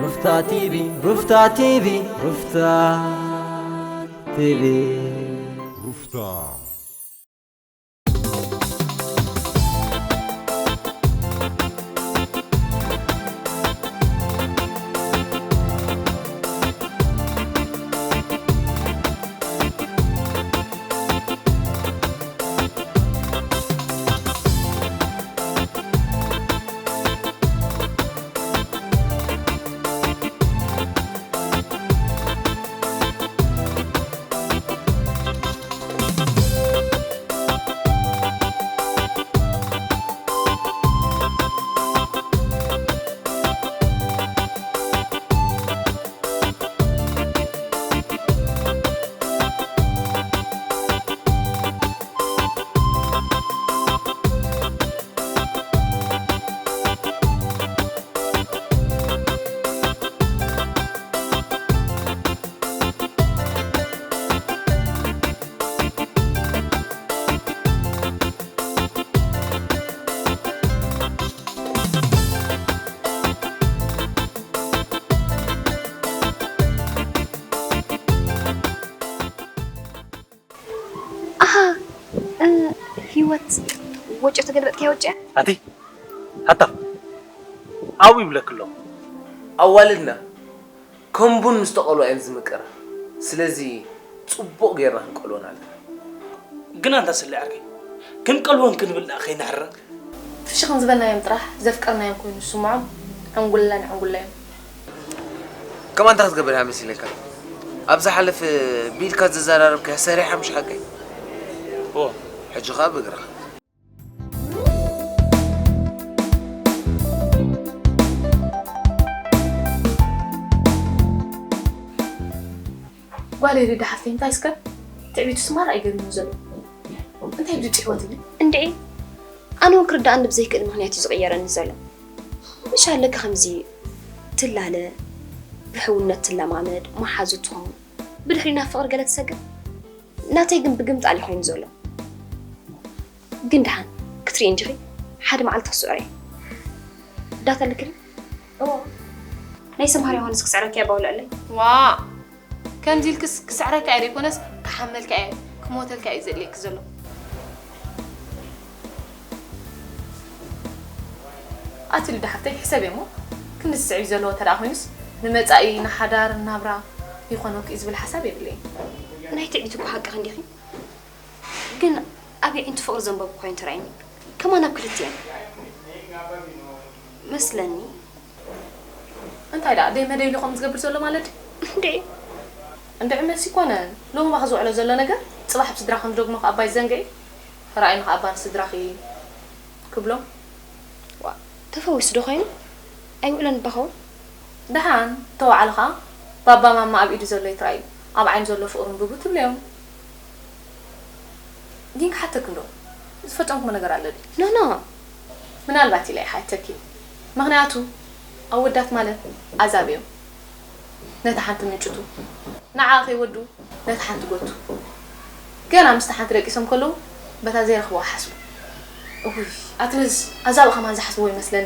ሩፍታ ቲቪ፣ ሩፍታ ቲቪ፣ ሩፍታ ቲቪ። ሩፍታ። ኣሃ፣ እ፣ ህይወት ወጮ ተገልበጥካዮ ወጮ? ኣቲ፣ ኣታ፣ ኣብኡ ይብለኪ ኣለኹ። ኣዋልድና ከም ቡን ምስ ተቐልዋ እየን ዝምቀራ። ስለዚ ጽቡቕ ጌርና ክንቀልወን ኣለና። ግን ኣንታ ስለ ዓርከይ፣ ክንቀልወን ክንብል ደኣ ከይንሕረን። ፍሽኽን ዝበልናዮም ጥራሕ ዘፍቀርናዮም ኮይኑ ዝስምዖም ዕንጉላን ዕንጉላዮም። ከማን እንታይ ክትገብር እያ መሲለካ? ኣብ ዝሓለፈ ብኢድካ ዘዘራረብካያ ሰሪሓ ምሽ ሓቀይ? እዎ። ሕጂ ኸኣ ብእግርኻ። ጓለይ ሪዳ ሓፍተይ፣ እንታይ እስከ ትዕቢቱ ስማር ኣይገርምን ዘሎ። እንታይ ብድጭ ህይወት ይብል? እንድዒ፣ ኣነ እውን ክርድኣኒ ብዘይክእል ምኽንያት እዩ ዝቕየረኒ ዘሎ። ምሽ ኣለካ ከምዚ ትላለ፣ ብሕውነት ትለማመድ፣ መሓዙ ትኸውን፣ ብድሕሪ ናብ ፍቕሪ ገለ ትሰግር? ናተይ ግን ብግምጣል እዩ ኮይኑ ዘሎ። ግን ደሓን ክትርኢ እንዲኺ፣ ሓደ መዓልቲ ክስዕሮ እየ። ዳታ ኣለክን? እዎ። ናይ ሰምሃር ዮሃንስ ክስዕረኪ እየ ባውለለይ። ዋ! ከምዚ ኢልክስ ክስዕረካ እየ ዘይኮነስ ክሓመልካ እየ፣ ክሞተልካ እዩ ዘድልየኪ ዘሎ። ኣቲ ልዳ ሓፍተይ ሕሰብ እሞ ክንዲ ዝስዕብ ዘለዎ ተደኣ ኮይኑስ ንመጻኢ ንሓዳር ናብራ ይኾነኪ እዩ ዝብል ሓሳብ የብለይን። ናይ ትዕቢት እኮ ሓቅኺ እንዲኺ። ግን ኣብ የዒንቲ ፍቕሪ ዘንበብኩ ኮይኑ ተራእዩኒ። ከማን ኣብ ክልቲኤን መስለኒ። እንታይ ደኣ ደይ መደይ ኢሉ ከምኡ ዝገብር ዘሎ ማለት ድዩ? እንዴ? እንድዒ መልሲ ይኮነን። ሎሚ ባኽ ዝውዕሎ ዘሎ ነገር ጽባሕ ኣብ ስድራኽን ደግሞ ከኣ ኣባይ ዘንገ እዩ። ተራእዩኒ ከኣ ኣባ ንስድራኺ ክብሎም። ዋ፣ ተፈዊሱ ዶ ኮይኑ? ኣይውዕሎን ባኸውን? ደሓን ተወዓለ ኸኣ ባባ ማማ ኣብ ኢዱ ዘሎ ይትራእዩ፣ ኣብ ዓይኑ ዘሎ ፍቕሪ እንብቡ ትብልዮም። ግን ክሓተኪ እንዶ ዝፈጸምኩዎ ነገር ኣሎ ድዩ? ኖ፣ ኖ። ምናልባት ኢለ ይሓተኪ። ምኽንያቱ ኣወዳት ማለት ኣዛብ እዮም። ነታ ሓንቲ ምንጭቱ፣ ንዓ ከይወዱ ነታ ሓንቲ ጎቱ። ገና ምስታ ሓንቲ ደቂሶም ከለዉ በታ ዘይረኽብዋ ሓስቡ። እውይ፣ ኣቲ ነዚ ኣዛብእ ከማን ዝሓስብዎ ይመስለኒ።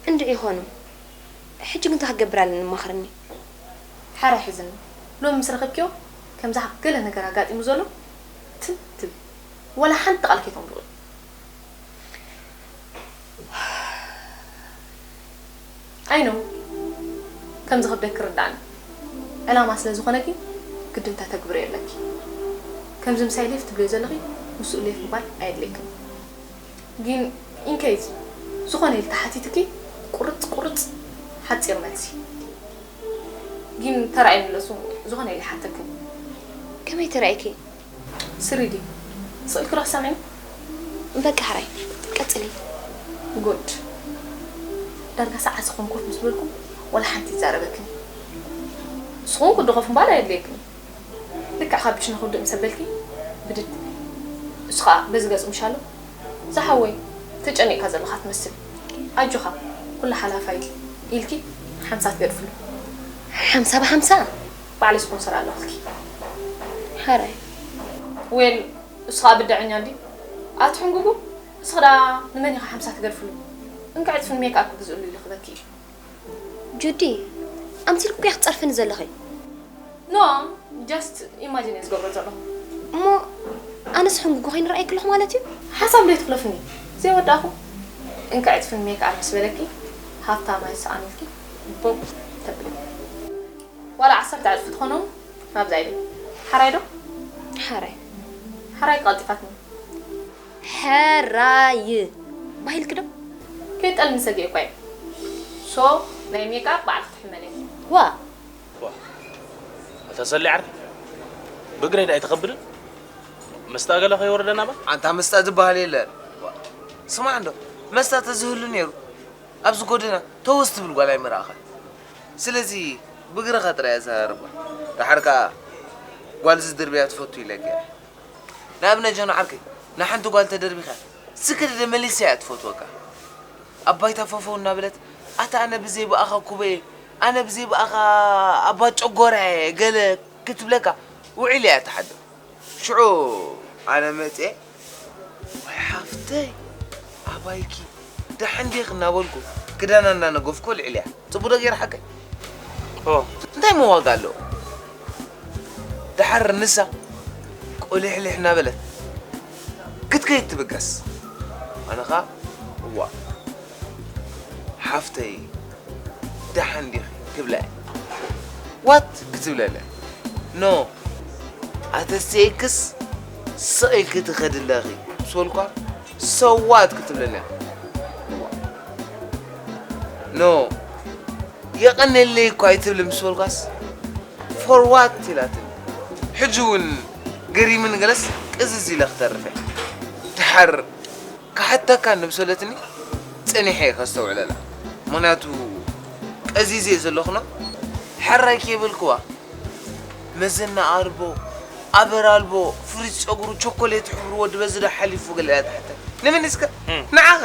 እንድዒ ይኾኑ። ሕጂ ግን እንታይ ክገብር ኣለኒ መኽርኒ። ሓራ ሒዝኒ። ሎሚ ምስ ረኸብክዮ ከምዛ ገለ ነገር ኣጋጢሙ ዘሎ ትም ትብል። ወላ ሓንቲ ቃል ከይተምልቑ። ኣይ ኖ፣ ከም ዝኸብደኪ ይርድኣኒ። ዕላማ ስለ ዝኾነኪ ግድን ተተግብርዮ ኣለኪ። ከምዚ ምሳይ ሌፍ ትብልዮ ዘለኺ ምስኡ ሌፍ ምባል ኣየድልየክን። ግን ኢንኬዝ ዝኾነ ኢሉ ተሓቲትኪ ቁርጽ ቁርጽ ሓጺር መልሲ። ግን ተራእዩኒ ኣለሱ ዝኾነ ኢሉ ይሓተክን። ከመይ ተራእይኪ? ስሪዲ፣ ስቕ ኢልኪ ዶ ክትሰምዒ? በቃ ሕራይ፣ ቀጽሊ። ጉድ። ዳርጋ ሰዓት ዝኾነ ኮፍ ምስ በልኩም ዋላ ሓንቲ ይዛረበክን። ንስኹም ክዲ ኮፍ ምባል ኣየድልየክን። ልክዕ ካብ ብሽነ ክውድእ ምስ ኣበልኪ ብድድ። እሱ ኸኣ በዚ ገጹ ምሽ ኣሎ። ዝሓወይ፣ ተጨኒቕካ ዘለኻ ትመስል። ኣጆኻ፣ ኩሉ ሓላፋይ ኢልኪ ሓምሳ ትገድፍሉ። ሓምሳ ብሓምሳ? ባዕለይ ስፖንሰር ኣለኹልኪ። ሓራይ። ዌል፣ እሱ ኸኣ ብድዐኛ እንድዩ። ኣቲ ሕንጉጉ፣ እስኺ ደኣ ንመን ኢኻ ሓምሳ ትገድፍሉ? እንካ ዕጽፍን ሜክኣፕ ክግዝእሉ ኢሉ ክበኪ እዩ። ጁዲ፣ ኣምሲልኩ እያ ክትጸርፍኒ ዘለኺ። ኖ፣ just imagine እየ ዝገብሮ ዘለኹ። እሞ ኣነስ ሕንጉጎ ከይንረኣየኪ ኣለኹ ማለት እዩ? ሓሳብ ዘይትኽለፍኒ። ዘይወዳእኹ እንካ ዕፅፍን ሜክ ኣፕ ምስ በለኪ ሃፍታም ኣይሰኣኑልኪ። ቦግ ተብሊ። ዋላ ዓሰርተ ዕፅፊ ትኾኖም ናብዛ ኢለ። ሓራይ ዶ? ሓራይ። ሓራይ ቀልጢፋትኒ። ሕራይ ባሂልኪ ዶ? ከይጠልሚ ሰጊእ እኳ እዩ። ሶ ናይ ሜክ ኣፕ ባዕልኪ ትሕመኒ። ዋ ዋ፣ ኣታ ሰሊ ዓርኪ፣ ብግረይ ዳኣ ኣይትኸብድን? መስታ ገለ ከይወረደና ባ? ኣንታ መስታ ዝበሃል የለን። ስማዕ እንዶ፣ መስታ ተዝህሉ ነይሩ ኣብዚ ጎደና ተወስ ትብል ጓል ኣይምረኣኻን። ስለዚ ብግረኻ ጥራይ ኣዘራርባ። ደሓር ከኣ ጓል ዝድርብያ ትፈቱ ኢለካ እየ። ንኣብነት ጆን ዓርከይ፣ ንሓንቲ ጓል ተደርቢኻ ስክድደ መሊሳ እያ ትፈትወካ። ኣብ ባይታ ፈፈው እናበለት ኣታ ኣነ ብዘይ ብኣኻ ኩበየ፣ ኣነ ብዘይ ብኣኻ ኣባ ጨጎራ እየ ገለ ክትብለካ ውዒላ እያ ትሓድር። ሽዑ ኣነ መፅየ ዋይ ሓፍተይ ኣባይኪ ደሓን ዲኺ እናበልኩ ክዳና እናነገፍኩ ልዕልያ። ፅቡቅ ዶ ገይረ ሓቀይ? ኦ እንታይ መዋጋ ኣለዎ? ደሓር ንሳ ቆሊሕሊሕ እናበለት ክትከይድ ትብገስ። ኣነ ኸዓ እዋ ሓፍተይ ደሓን ዲኺ ክብላ እየ። ዋት ክትብለለ ኖ ኣተስኤክስ ስቕ ኢልኪ ትኸዲ ኣለኺ ምስ በልኳ ሰዋት ክትብለኒ እያ። ኖ የቐንየለይ እኳ ኣይትብሊ ምስ በልኳስ ፎር ዋት ኢላትኒ። ሕጂ እውን ገሪምኒ ገለስ ቅዝዝ ኢለ ክተርፍ እየ። ድሓር ክሓተካ እንብሰለትኒ ጸኒሐ እየ ከስተውዕለላ። ምኽንያቱ ቀዚዘ እየ ዘለኹና ሕራይ ከይበልክዋ መዘና ኣልቦ፣ ኣበር ኣልቦ፣ ፍሪዝ ጸጉሩ ቸኮሌት ሕብሩ ወዲ በዚ ዶ ሓሊፉ ገለ እያ ትሓተኒ። ንመን እስከ? ንዓኻ።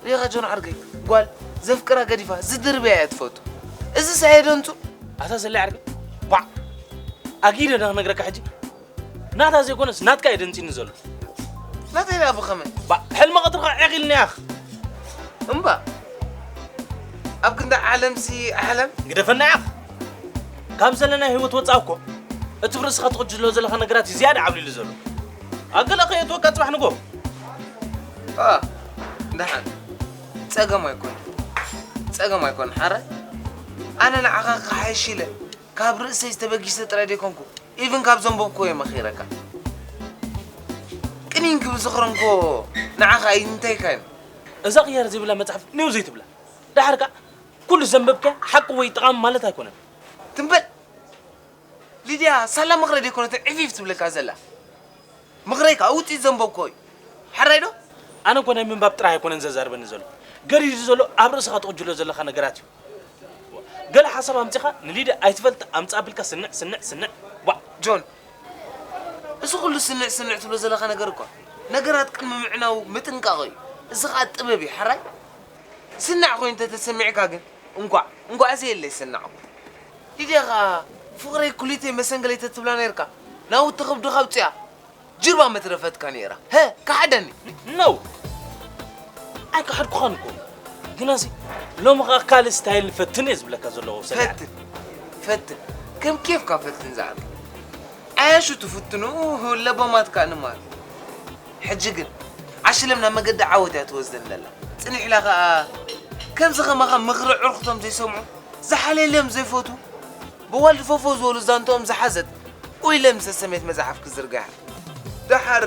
ሪኻ ጆን ዓርከይ፣ ጓል ዘፍቅራ ገዲፋ ዝድርብያ እያ ትፈቱ። እዚ ሳየደንቱ ኣታ ሰሊ ዓርከይ፣ ባዕ ኣጊደ ዶ ክነግረካ ሕጂ? ናታ ዘይኮነስ ናትካ እዩ ደንጺኒ ዘሎ። ናተይ ደኣ ብኸመይ? ባ ሕልሚ ቀትርኻ ዒቕ ኢልኒ ኣኽ። እምባ ኣብ ክንዲ ዓለምሲ ዓለም ግደፈና ኣኽ። ካብ ዘለና ህይወት ወጻእ እኮ እቲ ብርእስኻ ትቕጅሎ ዘለኻ ነገራት እዩ ዝያዳ ዓብሊሉ ዘሎ። ኣገለ ከየትወካ ጽባሕ ንጎ። ኣ ደሓን ጸገም ኣይኮን ጸገም ኣይኮን ሓራይ ኣነ ንዓኻ ክሓይሽ ኢለ ካብ ርእሰይ ዝተበጊሰ ጥራይ ደይኮንኩ ኢቭን ካብ ዘንበብኩ እየ መኺረካ ቅኒን ክብዝኽረንኮ ንዓኻ እንታይ ካዮም እዛ ቅያር ዘይብላ መጽሓፍ ኒው ዘይትብላ ዳሕር ከኣ ኩሉ ዘንበብካ ሓቂ ወይ ጠቓሚ ማለት ኣይኮነን ትንበል ሊድያ ሳላ ምኽረ ደይኮነትን ዕፊፍ ትብለካ ዘላ ምኽረይ ከኣ ውፅኢት ዘንበብኮ እዩ ሓራይ ዶ ኣነ እኮ ናይ ምንባብ ጥራሕ ኣይኮነን ዘዛርበኒ ዘሎ ገሪዱ ዘሎ ኣብ ርእስኻ ትቕጅሎ ዘለኻ ነገራት እዩ ገለ ሓሳብ ኣምፂኻ ንሊድያ ኣይትፈልጥ ኣምፃ ኣቢልካ ስንዕ ስንዕ ስንዕ ዋ ጆን እዚ ኩሉ ስንዕ ስንዕ ትብሎ ዘለኻ ነገር እኳ ነገራት ቅድሚ ምዕናው ምጥንቃቕ እዩ እዚ ኸኣ ጥበብ እዩ ሓራይ ስናዕ ኮይኑ ተተሰሚዕካ ግን እንኳዕ እንኳዕ ዘየለይ ስናዕ እኮ ሊድያ ኸኣ ፍቕረይ ኩሊተይ መሰንገለይ ተትብላ ነይርካ ናብኡ ተኸብድኻ ኣውፅኣ ጅርባ መትረፈትካ ነይራ ሀ ከሓደኒ ነው ኣይከሓድኩኻን እኮ ግናሲ ሎሚ ኸኣ ካልእ ስታይል ንፈትን እየ ዝብለካ ዘለኹ ሰሊዓ ፈትን ፈትን ከም ኬፍካ ፈትን ዝዓርከይ ዓያሹ ትፍትኑ ለባማት ከኣ ንማት ሕጂ ግን ዓሽለም ናብ መገዲ ዓወት እያ ትወስደኒ ዘላ ጽኒሕ ኢላ ከኣ ከምዚ ከማኻ ምኽሪ ዕርኽቶም ዘይሰምዑ ዝሓለይሎም ዘይፈትዉ ብዋልድ ፈፎ ዝበሉ ዛንትኦም ዝሓዘት ኡይ ለምሰ ሰሜት መጽሓፍ ክዝርግሓ ደሓር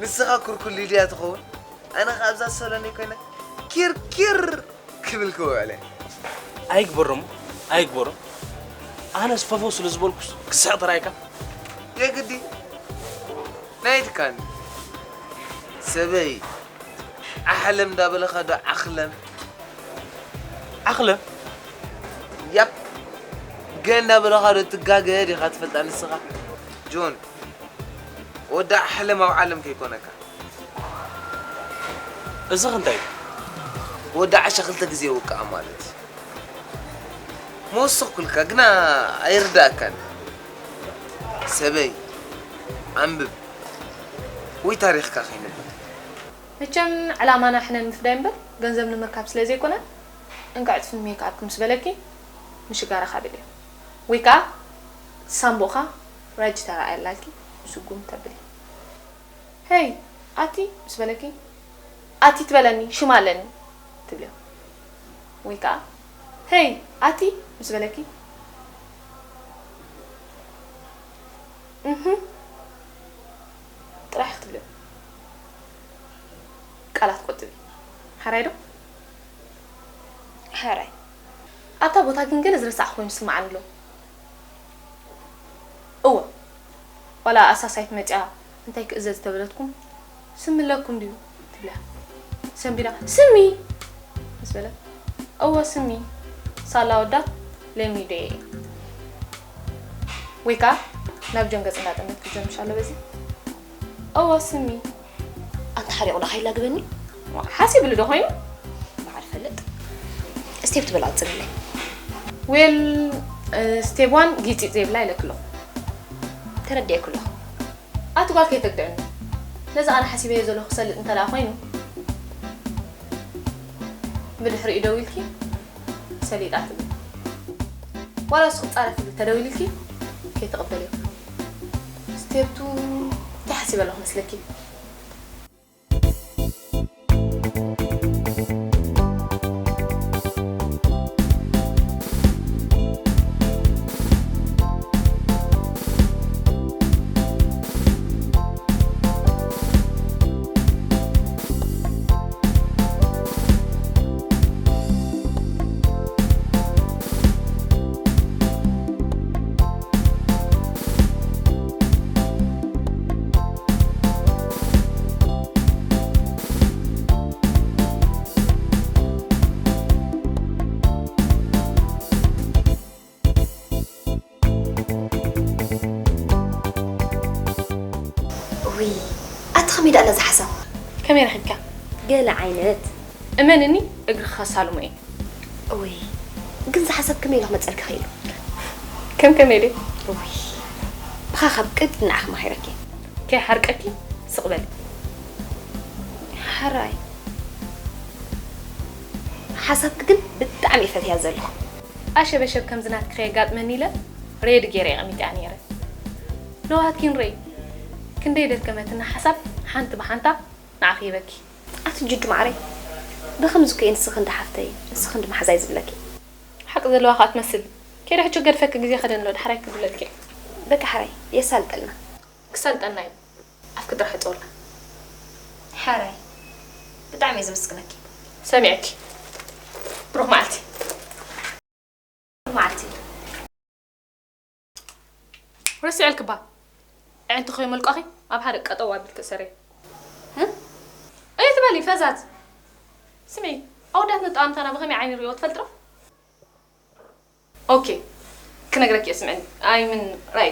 ንስኻ ኩርኩር ሊድያ ትኸውን ኣነ ከኣ ኣብዛ ሰሎኒ ኮይነ ኪርኪር ክብል ክውዕለ ኣይግበሮም ኣይግበሮም ኣነስ ፈፈው ስለ ዝበልኩስ ክስሕቕ ጥራይካ የግዲ ናይ ድካን ሰበይ ዓሕለም እንዳበለኻ ዶ ዓኽለም ዓኽለም ያፕ ገ እንዳበለኻ ዶ ትጋገ ዲኻ ትፈልጣ ንስኻ ጆን ወዲ ዓሕለም ኣብ ዓለም ከይኮነካ እዚ ኸ እንታይ እዩ? ወዲ ዓሻ ክልተ ግዜ ይውቃዕ ማለት እዩ። መወሰኽኩልካ ግና ኣይርዳእካን። ሰበይ፣ ኣንብብ ወይ ታሪኽካ ከይንብል። መቸም ዕላማና ሕነ ንምፍዳይ እምበር ገንዘብ ንምርካብ ስለ ዘይኮነ እንቃዕ ጽፍን ሜክኣፕ ምስ በለኪ፣ ንሽጋራኻ ብልዮ። ወይ ከኣ ሳምቦኻ ራጂ ተራእየላልኪ፣ ስጉም ተብሊ። ሄይ፣ ኣቲ ምስ በለኪ፣ ኣቲ ትበለኒ፣ ሽም ኣለኒ ትብልዮ። ወይ ከኣ፣ ሄይ፣ ኣቲ ምስ በለኪ፣ እህ ጥራሕ ክትብልዮ። ቃላት ቆጥቢ። ሓራይ ዶ? ሓራይ። ኣብታ ቦታ ግን ገለ ዝረሳዕ ኮይኑ ስምዓኒ ኣሎ። እወ። ዋላ ኣሳሳይት መጽያ እንታይ ክእዘዝ ተበለትኩም፣ ስሚ ኣለኩም ድዩ? ትብላ። ሰንቢዳ፣ ስሚ! ምስ በለት፣ እወ ስሚ። ሳላ ወዳት ለሚደየ። ወይ ከኣ ናብ ጆን ገጽ እንዳጠመት ክጀምሽ ኣሎ በዚ። እወ ስሚ። ኣንተ ሓሪቑ ዶ ከይላግበኒ? ሓሲብሉ ዶ ኮይኑ? በዓል ፈልጥ። ስቴፕ ትብል ኣጽብለይ። ዌል፣ ስቴፕ ዋን ጊጺ ዘይብላ ኢለክሎ። ተረዲኤኩ ኣለኹ። ኣቲ ጓል ከይተግድዕኒ። ነዚ ኣነ ሓሲበዮ ዘለኹ ክሰልጥ እንተ ደኣ ኮይኑ፣ ብድሕሪኡ ደው ኢልኪ ሰሊጣ ትብል። ዋላ ንሱ ክጻረፍ ኢሉ ተደዊሉልኪ ከይትቕበልዮ። ስቴፕ ቱ እንታይ ሓሲበ ኣለኹ መስለኪ? ውይ፣ ኣቲ ከመይ ደኣ ነዚ ሓሳብ? ከመይ ረኺብካ? ገለ ዓይነት። እመንኒ፣ እግርኺ ከሳልሞ እየ። እውይ፣ ግን እዚ ሓሳብ ከመይ ኢሉ ክመጸልኪ ኽኢሉ? ከም ከመይ ድዩ? እውይ፣ ብኻ ካብ ቅድ ንዓኺ መኺረኪ። ከይሓርቀኪ ስቕ በሊ። ሓራይ። ሓሳብኪ ግን ብጣዕሚ እየ ፈትያ ዘለኹ። ኣሸበሸብ ከምዚ ናትኪ ከየጋጥመኒ ኢለ ሬድ ገይረ የቐሚጠያ ነይረ። ለዋሃትኪ ንረይ፣ ክንደይ ደከመትና ሓሳብ ሓንቲ ብሓንታ ንዓኺ ሂበኪ። ኣቲ ጁዱ ማዕረይ፣ ብኸምዚ እኮ እየ ንስኺ እንዳ ሓፍተይ፣ ንስኺ እንዳ መሓዛይ ዝብለኪ። ሓቂ ዘለዋ ኸኣ ትመስል። ከይደ ሕጂ ገድፈኪ ግዜ ከደኒ ኣሎ፣ ዳሕራይ ክድውለልኪ እየ። በቃ ሓራይ፣ የሳልጠልና። ክሳልጠና እዩ። ኣፍኪ ጥራሕ ሕጸውላ። ሓራይ፣ ብጣዕሚ እየ ዘመስግነኪ። ሰሚዐኪ። ብሩኽ መዓልቲ። መዓልቲ። ረሲዐልኪ እባ። ኣዒንቲ ከይመልቋኺ ኣብ ሓደ ቀጠው ኣቢልኪ እሰሪ። እ? ኣይትበሊ ፈዛዝ። ስምዒ፣ ኣወዳት ንጠቓምታና ብኸመይ ዓይኒ ይሪኦ ትፈልጢ ዶ? ኦኬ፣ ክነግረኪ እየ ስምዕኒ። ኣይ ምን ራይ።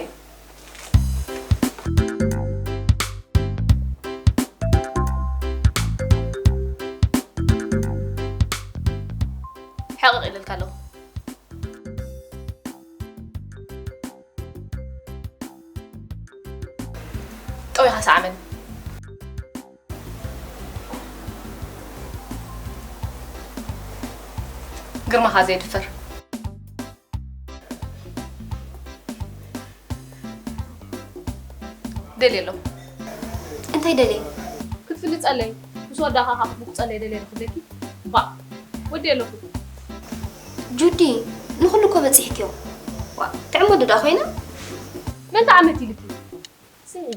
ሕቕቕ ኢለልካ ኣለኹ። ጠዊኻ ሰዓመኒ። ግርማኻ ዘይድፈር። ደልየ ኣለኹ። እንታይ ደልየ? ክትፍልጸለይ፣ ምስ ወዳኻ ካብ ክትብቁጸለይ ደልየ ኣለኹ፣ ደኪ። ባእ። ወዲ ኣለኹ። ጁዲ፣ ንኹሉ እኮ በጺሕክዮ። ዋ፣ ጥዕም ወዲ ደኣ ኮይና? መን ተዓመት ኢልኪ? ስምዒ፣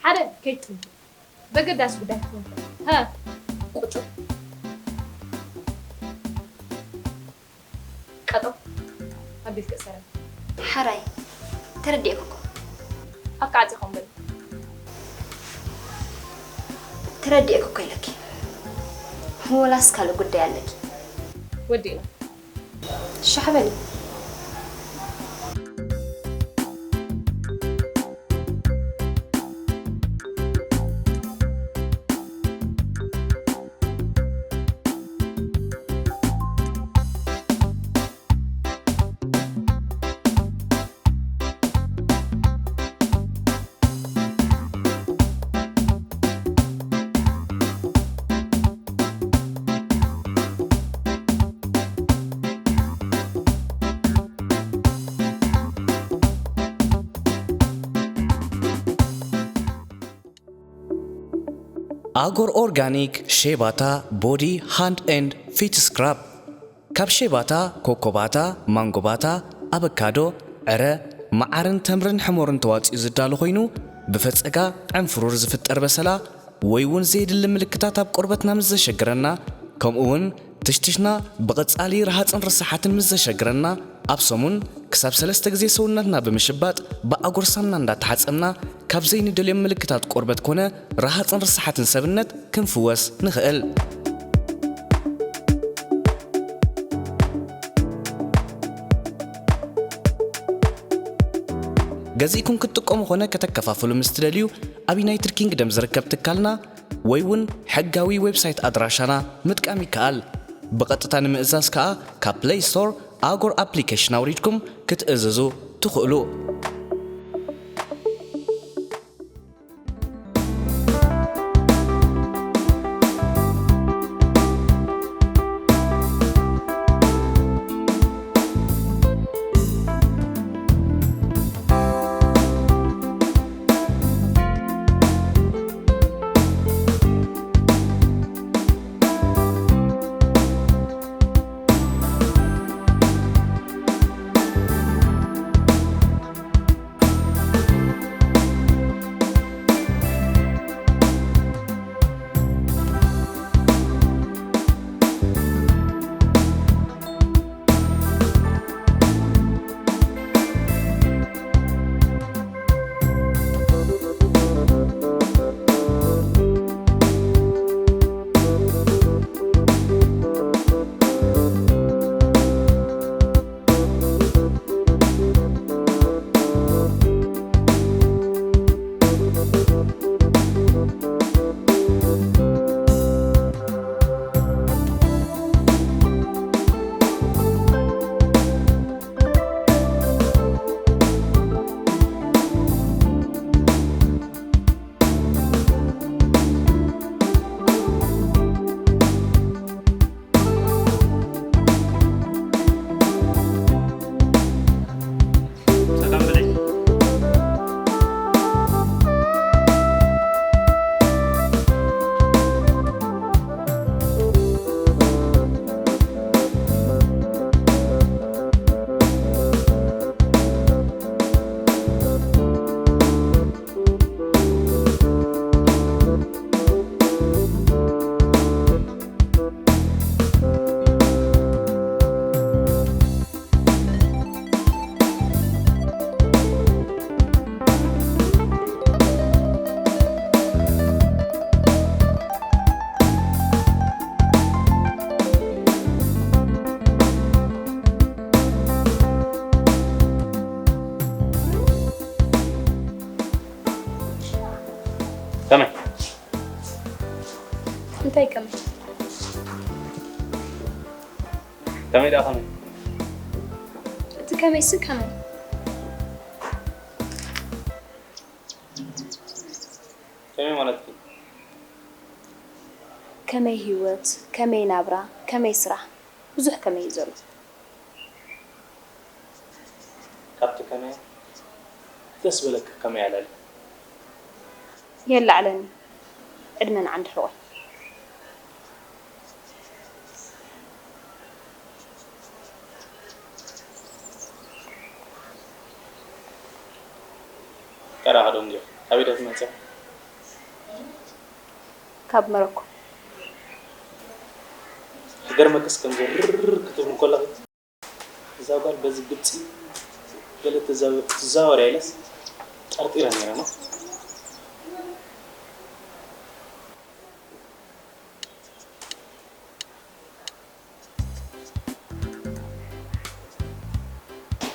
ሓደ ከይትጥምቲ። በገዳሲ ጉዳይ ክትኮን። ሃ፣ ቁጭ። ቀጠው ኣቢልኪ እሰረን። ሓራይ፣ ተረዲኤኪ እኮ። ኣፍካ ዓጺኻ እምበል። ተረዲኤኪ እኮ ኢለኪ። ወላስ ካልእ ጉዳይ ኣለኪ? ወዲእና። ሻሕ በሊ። ኣጎር ኦርጋኒክ ሼባታ ቦዲ ሃንድ ኤንድ ፊት ስክራብ። ካብ ሼባታ፣ ኮኮባታ፣ ማንጎባታ፣ ኣበካዶ፣ ዕረ፣ መዓርን ተምርን ሕሞርን ተዋጺኡ ዝዳሎ ኮይኑ፣ ብፈጸጋ ዕንፍሩር ዝፍጠር በሰላ ወይ እውን ዘየድሊ ምልክታት ኣብ ቆርበትና ምስ ዘሸግረና፣ ከምኡ እውን ትሽትሽና ብቐጻሊ ረሃጽን ርሳሓትን ምስ ዘሸግረና፣ ኣብ ሰሙን ክሳብ ሰለስተ ግዜ ሰውነትና ብምሽባጥ ብኣጎር ሳምና እንዳተሓጸብና ካብ ዘይንደልዮም ምልክታት ቆርበት ኮነ ረሃጽን ርሳሓትን ሰብነት ክንፍወስ ንኽእል። ገዚእኩም ክትጥቀሙ ኾነ ከተከፋፍሉ ምስ ትደልዩ፣ ኣብ ዩናይትድ ኪንግደም ዝርከብ ትካልና ወይ እውን ሕጋዊ ዌብሳይት ኣድራሻና ምጥቃም ይከኣል። ብቐጥታ ንምእዛዝ ከኣ ካብ ፕለይ ስቶር ኣጎር ኣፕሊኬሽን ኣውሪድኩም ክትእዝዙ ትኽእሉ። ከመይ? እንታይ ከመይ? ከመይ ደኣ ከመይ? እቲ ከመይሲ ከመይ? ከመይ ማለትኪ? ከመይ ህይወት፣ ከመይ ናብራ፣ ከመይ ስራሕ፣ ብዙሕ ከመይ እዩ ዘሎ። ካብቲ ከመይ ደስ በለኪ ከመይ ኣለኒ? የላዕለኒ ዕድመ ንዓንዲ ሕቖይ። ቀዳቕ ደንጉዮ። ካበይ ዶ ትመጽእ? ካብ መረኮ። ክገርመክስ ከምዚ ርር ክትብል እንከለኺ እዛ ጓል በዚ ግብጺ ገለ ትዘ-፣ ትዛወር እያ ኢለስ ጠርጢረ ነይረ ነው።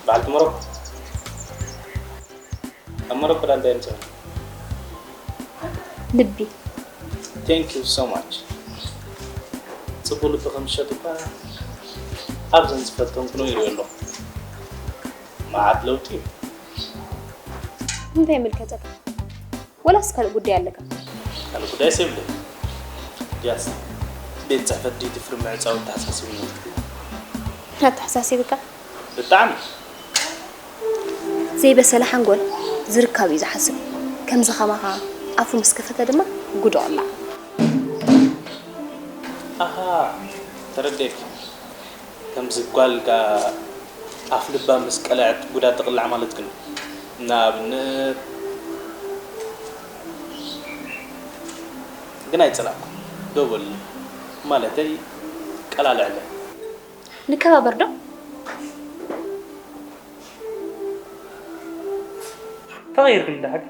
በዓልቲ ሞሮኮ። ኣብ ሞሮኮ ዳ እንታይ የምፅእ? ልቢ። Thank you so much። ፅቡቅ ልቢ ከም ዝሸጥ እኳ ኣብዘን ዝፈተንኩ ነው ይሪኦ ኣለኹ። መዓት ለውጢ እዩ። እንታይ ይምልከተካ? ወላስ ካልእ ጉዳይ ኣለካ? ካልእ ጉዳይስ የብለይ። ድያስ ቤት ጽሕፈት ዲቲ ፍርሚ ዕጻዊ ተሓሳሲብኒ። ኣተሓሳሲብካ? ብጣዕሚ። ዘይበሰለ ሓንጎል ዝርካብ እዩ ዝሓስብ። ከምዚ ከማኻ ኣፉ ምስ ከፈተ ድማ ጉድ ኦላ። ኣሃ፣ ተረዲኤኪ። ከምዚ ጓል ከኣ ኣፍ ልባ ምስ ቀልዐት ጉዳ ትቕላዕ ማለት ግን፣ ንኣብነት ግን ኣይጸላእኩ። ደው በሊ። ማለተይ ቀላልዕለ። ንከባበር ዶ? ተቐይርክን እንዳ ሓቂ።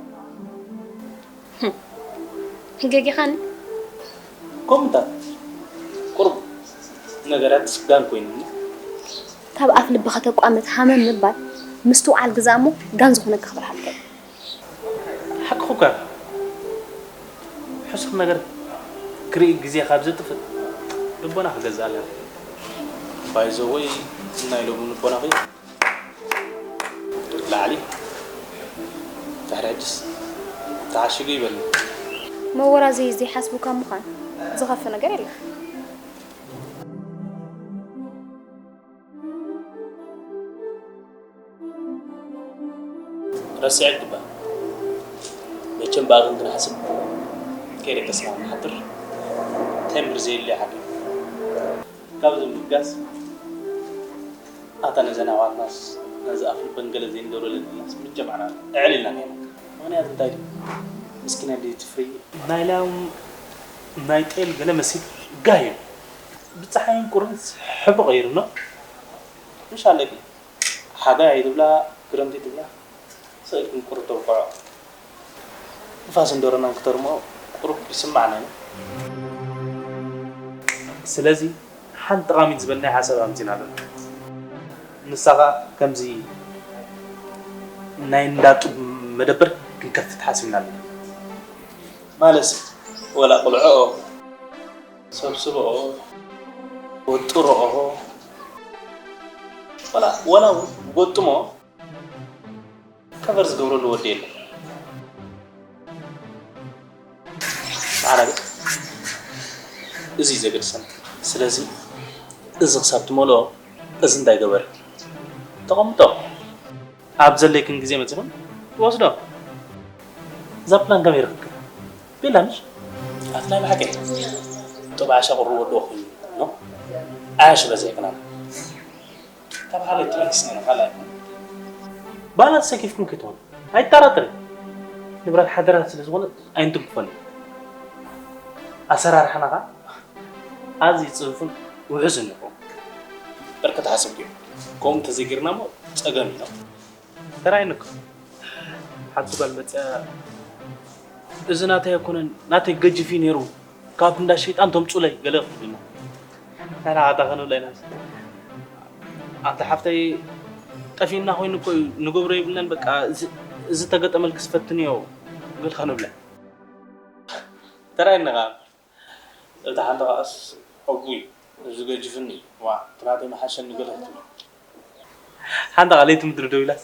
ገጊኻኒ። ከምኡታት ቁሩብ ነገራት ጋን ኮይኑኒ። ካብ ኣፍ ልብኻ ተቋምት ሃመም ምባል ምስትውዓል ግዛእ እሞ ጋን ዝኾነካ ክበርሃልካ እዩ። ሓቅኹ እኳ ሕሱር ነገር ክርኢ ግዜ ካብ ዘጥፍእ ልቦና ክገዝእ ኣለና። ባይዘወይ ናይ ሎሚ ልቦናኺ ላዕሊ ድሕሪ ሕጅስ ተዓሺጉ ይበል። መወራዘይ ዘይሓስቡካ ምዃን ዝኸፍእ ነገር የለን። ረሲዐ ግባ መቸም ብኣቕን ክንሓስብ ከይደ ተስማም ንሓድር ተምር ዘየለ ሓቂ ካብዚ ምጋስ ኣታ ነዘን ኣዋርናስ ነዚ ኣፍልበን ገለ ዘይንገብረለን ኢልናስ ምጀማዕና እዕል ኢልና ነይርና። ምኽንያት እንታይ ድዩ? ምስኪና ድዩ ትፍሪ? ናይ ላም ናይ ጤል ገለ መሲል ጋህ እዩ። ብፀሓይን ቁርን ሕብሪ ቀይሩ ነው። ምሽ ኣለኪ ሓጋይ ኣይትብላ ክረምቲ ትብላ ስእልክን ቁሪ ተውቅዖ። ንፋስን ደሮናን ክተርሞ ቁሩብ ይስማዕና እዩ። ስለዚ ሓንቲ ጠቓሚት ዝበልናይ ሓሳብ ኣምፂና ኣለና። ንሳ ኸኣ ከምዚ ናይ እንዳ ጡብ መደብር ክንከፍት ሓሲብና ኣለና። ማለትሲ ወላ ቁልዕኦ ሰብስብኦ ወጥርኦ ወላ ወላ እውን ጎጥሞ ከቨር ዝገብረሉ ወዲ የለን። ንዓና ግን እዚ እዩ ዘገድሰና። ስለዚ እዚ ክሳብ ትመልኦ እዚ እንታይ ገበረ ተቐምጦ። ኣብ ዘድለይክን ግዜ መጺኹም ትወስዶ። እዛ ፕላን ከመይ ረኺብክያ? ቤላ ምሽ? ኣቲ ናይ ብሓቂ ጥብዓ ሸቕሩ ወድዎ ኮይኑ ኖ ዓያሽ በዚሕክና ካብ ሓደ ትመልስ ነይሩ ካልኣይ ባላት ሰኪፍኩም ክትሆን ኣይጠራጠርን። ንብረት ሓደራ ስለ ዝኾነ ኣይንትንክፈን። ኣሰራርሓና ኸዓ ኣዝዩ ጽፉፍን ውሑስን ይኸውን። በርከት ሓሰብ ድዩ? ከምኡ እንተዘይጌርና እሞ ጸገም እዩ። ተራእየኒ እኮ ሓንቲ ጓል መጺኣ፣ "እዚ ናተይ ኣይኮነን፣ ናተይ ገጅፍ እዩ ነይሩ፣ ካብ እንዳ ሸይጣን ተምጹለይ" ገለ ክትብለና። ኣታ ከንብላ ኢና። ኣንታ ሓፍተይ፣ ጠፊእና ኮይኑ እኮ እዩ፣ ንገብሮ የብልናን፣ በቃ እዚ፣ እዚ ተገጠመልክስ ፈትንዮ ገለ ከንብላ። ተራእየኒ ኸዓ። እታ ሓንቲ ኸኣስ፣ "ኣቡይ፣ እዚ ገጅፍኒ፣ ዋ፣ እቲ ናተይ ምሓሸኒ" ገለ ክትብል። ሓንቲ ኸኣ ለይቲ ምድሪ ደው ኢላስ፣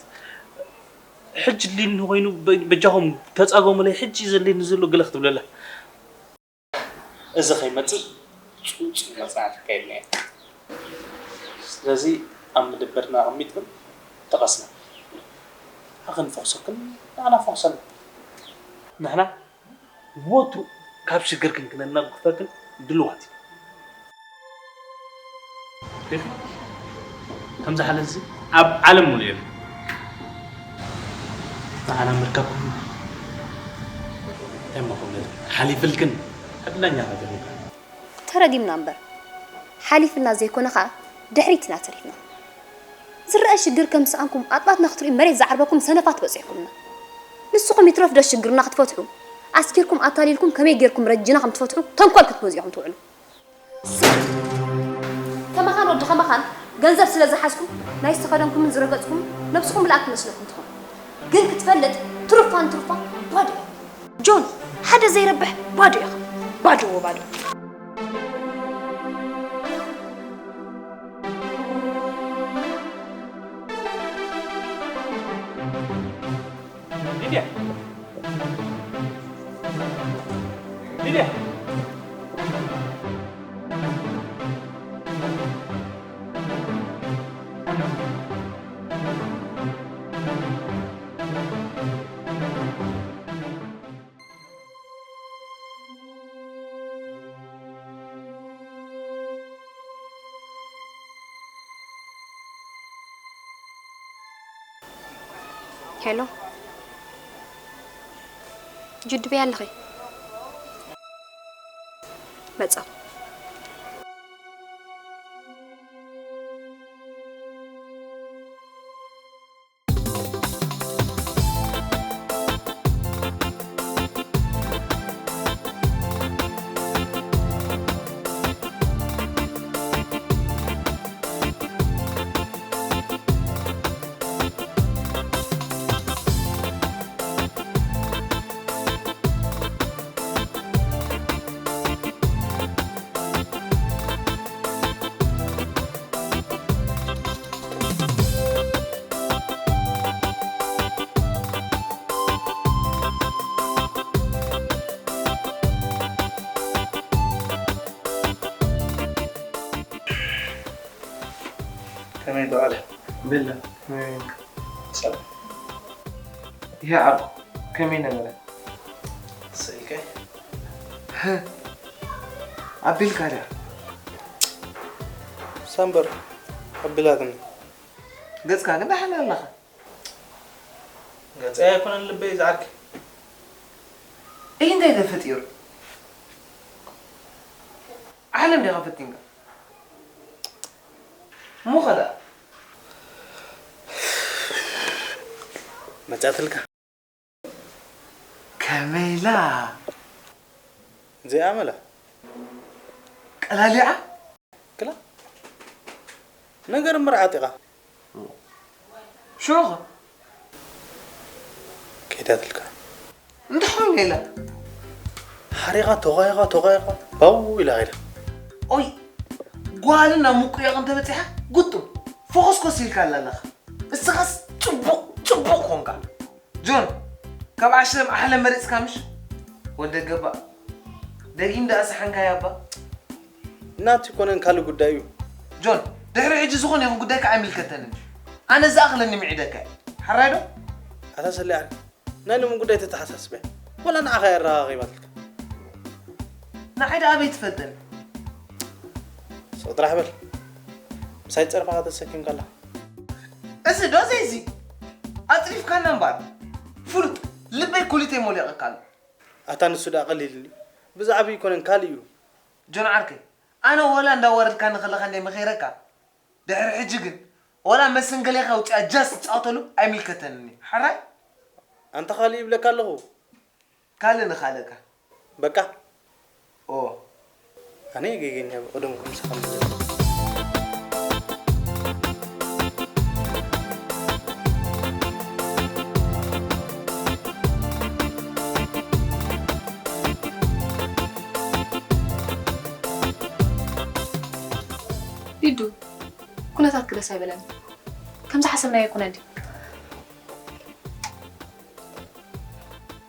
"ሕጂ ድልየኒ ኮይኑ በ-፣ በጃኹም ተጻገሙለይ፣ ሕጂ እዩ ዘድልየኒ ዘሎ" ገለ ክትብለላ። እዚ ከይመጽእ ጽውጽው መጽናዕቲ ኣካይድና ኢና። ስለዚ ኣብ መደበርና ኣቐሚጥክን ተቐስና። ንዓኽን ፈኹሰክን ንዓና ፈኹሰና። ንሕና ወትሩ ካብ ሽግርክን ክነናግፈክን ድሉዋት ኢና። ሪኺ? ከምዚ ሓለልዚ ኣብ ዓለም ሙሉእ የለን። ንዓና ምርካብክን እንታይ እሞ ክብል፣ ሓሊፍልክን ዕድለኛ ነገር እዩ። ተረዲምና እምበር ሓሊፍልና ዘይኮነ ኸኣ ድሕሪት ኢና ተሪፍና። ዝረኣ ሽግር ከም ዝሰኣንኩም ኣጥባትና ክትርእዩ መሬት ዝዓርበኩም ሰነፋት በጺሕኩምና። ንስኹም ይትረፍ ዶ ሽግርና ክትፈትሑ ኣስኪርኩም ኣታሊልኩም ከመይ ጌርኩም ረጂና ከም ትፈትሑ ተንኮል ክትመዙ ኢኹም ትውዕሉ። ከማኻን ወዲ ከማኻን ገንዘብ ስለ ዝሓዝኩም ናይ ዝተኸደንኩምን ዝረገጽኩም ነብስኹም ምልኣት ትመስለኩም ትኾኑ። ግን ክትፈልጥ ትሩፋን ትሩፋ ባዶ እዮም። ጆን ሓደ ዘይረብሕ ባዶ ኢኻ። ባዶ ወባዶ። ሊድያ! ሊድያ! ሄሎ፣ ጅድበይ ኣለኺ? መጻኹ። ከመይ ተባለ? ቤላ፣ ከመይ? ሰላም። ይሄ ዓርኩ፣ ከመይ ነበረ? ስልከይ? ኣቢልካ ድያ? ሳምበር፣ ኣቢላትኒ። ገጽካ ግን ደሓን ኣለኻ? ገጸይ ኣይኮነን ልበይ ዝዓርክ። እይ እንታይ ተፈጢሩ? ዓለም ዲኻ ፈቲንካ? እሞ ኸ ደኣ? መጻትልካ። ከመይላ? ዘይኣመላ። ቀላሊዓ? ክላ። ነገር እምበር ዓጢቓ። ሽዑ ኸ? ከይዳትልካ። እንታይ ኾይኑ ኢላ? ሓሪቓ፣ ተጓይቓ፣ ተጓይቓ፣ ባው ኢላ ኸይዳ። ኦይ፣ ጓል ናብ ምቁያቕ እንተበጺሓ፣ ግጡም፣ ፎኾስኮስ ኢልካ ኣላ ኣለኻ። እስኻስ ጽቡቕ፣ ጽቡቕ ኮንካ። ጆን፣ ካብ ዓሽለም ኣሕለም መሪጽካ ምሽ? ወደ ገባ። ደጊም ደኣ ሰሓንካያ እባ። ናቱ ይኮነን ካልእ ጉዳይ እዩ። ጆን፣ ድሕሪ ሕጂ ዝኾነ ይኹን ጉዳይካ ኣይምልከተንን እዩ። ኣነ ዝኣኽለኒ ምዒደካ እየ። ሓራይ ዶ? ኣታ ሰሊዓ፣ ናይ ሎሚ ጉዳይ ተተሓሳስበ። ወላ ንዓኻ የረኻኺባትልካ። ንዓይ ደኣ ኣበይ ትፈልጠኒ? ስቕ ጥራሕ በል። ምሳይ ጸርፍኻ ተሰኪምካላ። እዚ ዶ ዘይዚ? ኣጽሪፍካና እምበኣር። ፍሉጥ፣ ልበይ ኩሊተይ ሞሊቐካ ኣሎ። ኣታ ንሱ ደኣ ቀሊል እንድዩ። ብዛዕባ ይኮነን ካልእ እዩ። ጆን ዓርከይ፣ ኣነ ወላ እንዳዋረድካኒ ከለኻ እንደ መኸረካ። ድሕሪ ሕጂ ግን፣ ወላ መሰንገሌኻ ውጽኣ ጃስ ትጻወተሉ ኣይምልከተንን እዩ። ሓራይ? ኣንታ ካልእ ይብለካ ኣለኹ። ካልእ ንኻልእካ። በቃ። ኦ። ኣነ ጌገኛ ብቕደም ክምስኻ ምዘ። ሊዱ፣ ኩነታትኪ ደስ ኣይበለኒ። ከም ዝሓሰብናዮ ኣይኮነን ድዩ?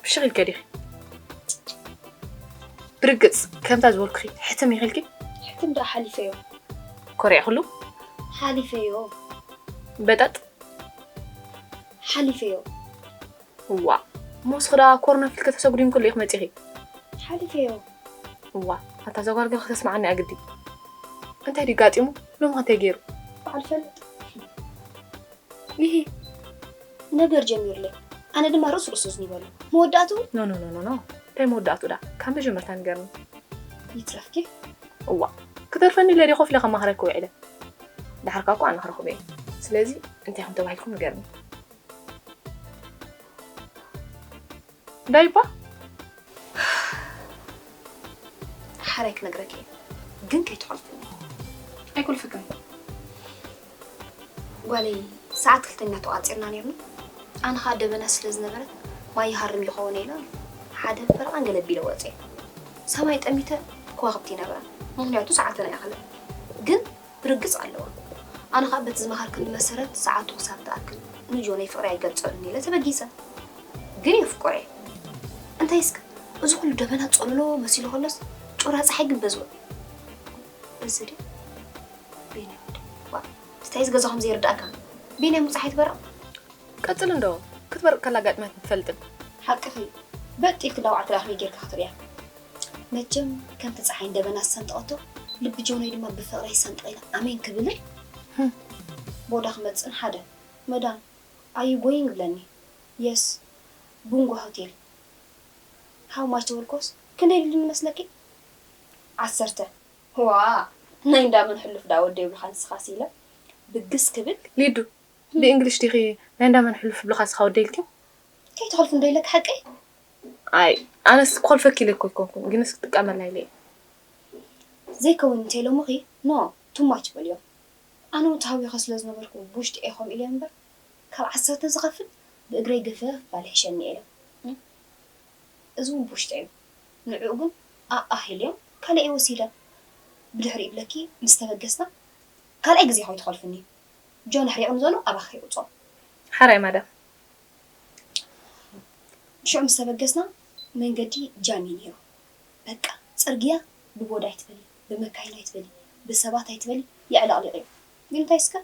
ብሽቕ ኢልኪ ዲኺ? ብርግጽ፣ ከምታ ዝበልኩኺ ሕትም ኢኺ ኢልኪ? ሕትም ደኣ ሓሊፈዮ። ኮሪዕክሉ? ሓሊፈዮ። በጠጥ? ሓሊፈዮ። እዋ፣ እሞ ንስኺ ደኣ ኮሮና ፊልከ ተሰጉዲምክሉ ኢኺ መጺኺ? ሓሊፈዮ። እዋ፣ ኣታ ዘጓርግኺ ተስምዓኒ እያ ግዲ። እንታይ ድዩ ጋጢሙ? ሎሚ ከ እንታይ ገይሩ? በዓል ፈልጥ። ይሂ። ነገር ጀሚሩለይ። ኣነ ድማ ርእሱ ርእሱ ዝኒበሉ። መወዳእቱ? ኖ፣ ኖ፣ ኖ፣ ኖ፣ ኖ። እንታይ መወዳእቱ ደኣ? ካብ መጀመርታ ንገርኒ። ይትረፍኪ? እዋ። ክተርፈኒ ኢለ ድየ ኮፍ ኢለ ከማኽረኪ ውዒለ? ደሓርካ እኮ ኣነ ክረኽቦ እየ። ስለዚ እንታይ ከም ተባሂልኩም ንገርኒ። ዳይባ? ሓራይ ክነግረኪ እየ፣ ግን ከይትኾልፍኒ። ኣይኮልፍክን። ጓለይ፣ ሰዓት ክልተ ኢና ተቋጺርና ነይርና። ኣነ ኸኣ ደበና ስለ ዝነበረ፣ ማይ ይሃርም ይኸውን ኢለ፣ ሓደ ፈረቓን ገለ ቢለ ወጽየ። ሰማይ ጠሚተ፣ ከዋኽብቲ ይነበራ፣ ምኽንያቱ ሰዓተን ኣይኣኸለን። ግን ብርግጽ ኣለዋ። ኣነ ኸኣ በቲ ዝመኸርክኒ መሰረት ሰዓቱ ክሳብ ትኣክል ንጆነይ ፍቕረይ ኣይገልጸሉን ኢለ ተበጊሰ። ግን የፍቅሮ እየ። እንታይ እስከ እዚ ኩሉ ደበና ጸለሎ መሲሉ ከሎስ ጩራ ጸሓይ ግን በዝወ። እዚ ድዩ? ቢንያም ወዲ። ዋ፣ ስታይዝ ገዛኹም ዘይርዳእካ። ቢንያም ጸሓይ ትበርቕ? ቀጽል እንዶ፣ ክትበርቕ ከላ ኣጋጢማትኒ ትፈልጥን። ሓቅኺ፣ በጥ ኢልኪ እንዳወዓልኪ ደኣ ከመይ ጌርኪ ክትርእያ? መቸም ከምቲ ጸሓይ እንደበና ዝሰንጠቐቶ፣ ልቢ ጆነይ ድማ ብፍቕረይ ሰንጠቕ ኢለ ኣሜን ክብልን፣ ህም። ቦዳ ክመጽእን ሓደ፣ መዳም፣ ኣዩ ጎይንግ ብለኒ። Yes, ቡንጎ ሆቴል። How much the whole cost? ክንደይ ኢሉኒ መስለኪ? ዓሰርተ። ዋ፣ ናይ እንዳመን ሕሉፍ ዳ ወደ ይብልኻ ንስኻስ ኢለ ብግስ ክብል። ሊዱ፣ ብእንግሊሽ ዲኺ ናይ እንዳመን ሕሉፍ ብልኻ ንስኻ ወደ ኢልኪ? ከይትኸልፉ እንዶ ኢለኪ ሓቀይ? ኣይ፣ ኣነስ ክኾልፈኪ ኢለ እኮ ኣይኮንኩን፣ ግንስ ክጥቀመላ ኢለ እየ። ዘይከውን እንተ ኢሎምኺ፣ no, too much በልዮም። ኣነ እውን ተሃዊኸ ስለ ዝነበርኩ ብውሽጢ እየ ከምኡ ኢለ እምበር፣ ካብ ዓሰርተ ዝኸፍል ብእግረይ ግፍፍ ባለ ይሕሸኒ ኢለ። እም? እዚ እውን ብውሽጢ እዩ። ንዕኡ ግን ኣኣህ ኢለዮም ካልእ እየ ወሲደ። ብድሕሪኡ ይብለኪ ምስ ተበገስና ካልኣይ ግዜ ከይትኸልፉኒ። ጆን ኣሕሪቕኒ ዘሎ ኣባኺ ይውጾ። ሓራይ ማዳም። ሽዑ ምስ ተበገስና መንገዲ ጃም እዩ ነይሩ። በቃ ጽርግያ ብቦዳ ኣይትበሊ፣ ብመካይን ኣይትበሊ፣ ብሰባት ኣይትበሊ፣ የዕለቕሊቕ እዩ። ግን እንታይ እስከ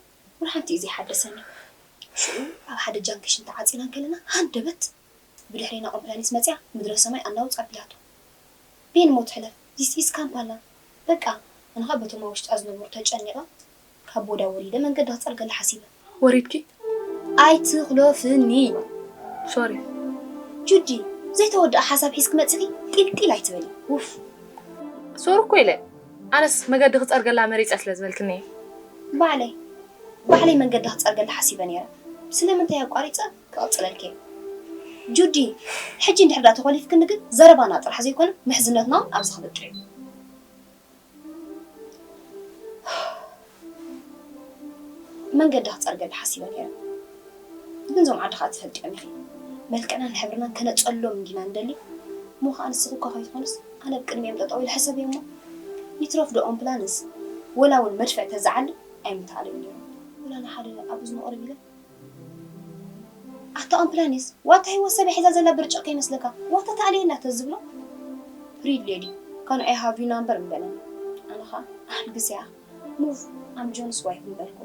ወላ ሓንቲ እዩ ዘይሓደሰኒ። ሽዑ ኣብ ሓደ ጃንክሽን ተዓጺና እንከለና ሃንደበት ብድሕሬና ኣምቡላንስ መጺኣ ምድረ ሰማይ ኣናውጽ ኣቢላቶ። ቤን ሞ ትሕለፍ፣ this is ካምፓላ። በቃ ኣነ ኸኣ በቶም ኣብ ውሽጣ ዝነበሩ ተጨኒቐ ካብ ቦዳ ወሪደ መንገዲ ክጸርገላ ሓሲበ። ወሪድኪ? ኣይትኽሎፍኒ። ሶሪ። ጁዲ፣ ዘይተወድኣ ሓሳብ ሒዝኪ መጺኺ ጢልጢል ኣይትበሊ። ውፍ። ሶሪ እኮ ኢለ። ኣነስ መገዲ ክጸርገላ መሪጸ ስለ ዝበልክኒ እየ። ባዕለይ፣ ባዕለይ መንገዲ ክጸርገላ ሓሲበ ነይረ። ስለምንታይ ኣቋሪጸ ክቕጽለልኪ እየ። ጁዲ፣ ሕጂ እንድሕር ዳ ተኾሊፍክኒ ግን ዘረባና ጥራሕ ዘይኮነ ምሕዝነትና እውን ኣብዚ ክብቅዕ እዩ። መንገዲ ክጸርገላ ሓሲበ ነይረ። ግን እዞም ዓዲ ኸኣ ትፈልጥዮም ኢኺ። መልክዕናን ሕብርናን ከነጸልሎም እንዲና ንደሊ። እሞ ኸኣ ንስኺ እኳ ከይትኾንስ ኣነ ኣብ ቅድሚኦም ጠጠው ኢለ ሕሰብዮ እሞ። ይትረፍ ዶ ኣምቡላንስ ወላ እውን መድፍዕ ተዝዓሊ ኣይምተኣለዩ ነይሮም። ወላ ንሓደ ኣብ እዝኑ ቅርብ ኢለ ኣታ ኣምፕላኒስ፣ ዋታ ህይወት ሰብ ሒዛ ዘላ ብርጭቕ ከይመስለካ፣ ዋታ ተኣልየና ተዝብሎ፣ ሪድ ሌዲ፣ ካን ኣይ ሃቭ ዩ ናምበር ምበለኒ። ኣነ ኸኣ ኣሕልግስያ፣ ሙቭ፣ ኣም ጆንስ ዋይፍ ምበልኩ።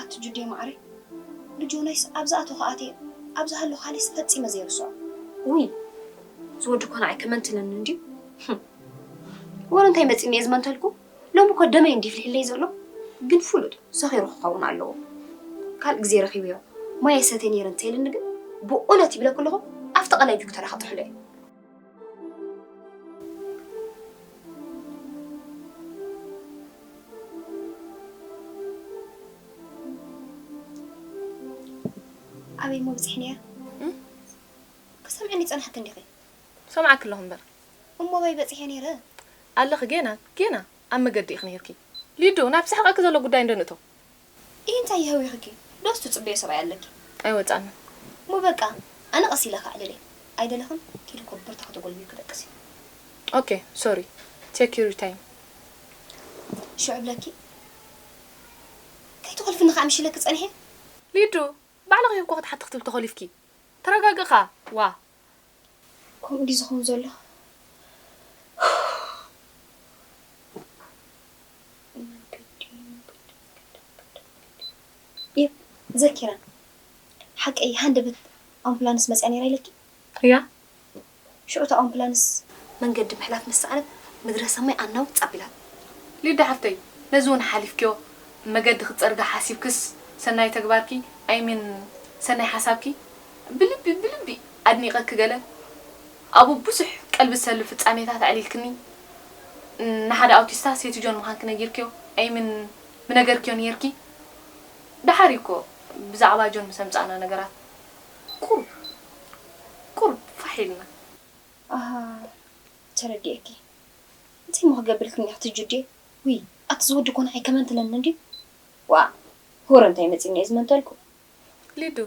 ኣቲ ጁዴ ማዕረይ፣ ንጆናይስ ኣብ ዝኣተኹ ኣትየ፣ ኣብ ዝሃለኹ ሃልየስ ፈጺመ ዘይርስዖ። ውይ፣ እዚ ወዲ እኮ ንዓይ ከመንትለኒ እንድዩ። ህም። ወረ እንታይ መጺኒ እየ ዝመንተልኩ? ሎሚ እኮ ደመይ እንዲ ይፍልሕለይ ዘሎ፣ ግን ፍሉጥ ሰኺሩ ክኸውን ኣለዎ። ካልእ ግዜ ረኺበዮ፣ ማይ ኣይሰትየ ነይረ እንተይልኒ ግን፣ ብእውነት ይብለኪ ኣለኹ፣ ኣብቲ ቀላይ ጁግተራ ከጥሕሎ እየ። ኣበይ እሞ በጺሐ ነይረ? እም? ክሰምዐኒ ጸናሕኪ እንዲኺ? ሰምዓኪ ኣለኹ እምበር። እሞ ኣበይ በጺሐ ነይረ? ኣለኺ ጌና፣ ጌና ኣብ መገዲ ኢኺ ነይርኪ። ሊዱ፣ ናብ ዝስሕቐኪ ዘሎ ጉዳይ እንዶ ንእቶ። ኢሂ፣ እንታይ ይህዊኽኪ? ዶስ ትጽበዮ ሰብኣይ ኣለኪ? ኣይወጻንን። እሞ በቃ፣ ኣነ ቀስ ኢለ ከዕልል እየ። ኣይደለኽን? ኪዲ ኮበርታ ከተጎልብዩ ክደቅስ እዩ። ኦኬ፣ ሶሪ። ቴክ ዩር ታይም። ሽዑ ብለኪ። ከይትኾልፍኒ ከኣ ምሽ ኢለኪ ጸኒሐ። ሊዱ፣ ባዕልኺ እኮ ክትሓቲ ክትብል ተኾሊፍኪ። ተረጋግኻ፣ ዋ። ከምኡ ድዩ ዝኸውን ዘሎ? የብ፣ ዘኪረ። ሓቀይ፣ ሃንደበት ኣምቡላንስ መጽያ ነይራ ኢለኪ? እያ። ሽዑ እታ ኣምቡላንስ መንገዲ ምሕላፍ ምስ ሰኣነት፣ ምድረ ሰማይ ኣናውጽ ኣቢላ። ሊዳ ሓፍተይ፣ ነዚ እውን ሓሊፍክዮ፣ መገዲ ክትጸርጊ ሓሲብክስ፣ ሰናይ ተግባርኪ፣ ኣይ ሚን፣ ሰናይ ሓሳብኪ፣ ብልቢ፣ ብልቢ ኣድኒቐኪ ገለ። ኣብኡ ብዙሕ ቀልቢ ዝሰልብ ፍጻሜታት ኣዕሊልክኒ። ንሓደ ኣውቲስታ ሴት ጆን ምዃንኪ ነጊርክዮ፣ ኣይ ሚን፣ ምነገርክዮ ነይርኪ። ደሓር እዩ እኮ ብዛዕባ ጆን ምስ ኣምጻእና ነገራት ቁሩብ፣ ቁሩብ ፋሕ ኢልና። ኣሃ፣ ተረዲኤኪ። እንታይ እሞ ክገብርልክን እየ፣ ኣቲ ጁዴ? ውይ፣ ኣቲ ዝወዲ እኮ ንዓይ ከመንትለኒ እንድዩ። ዋእ፣ ሆረ እንታይ መጺኒ እየ ዝመንተልኩ። ሊዱ፣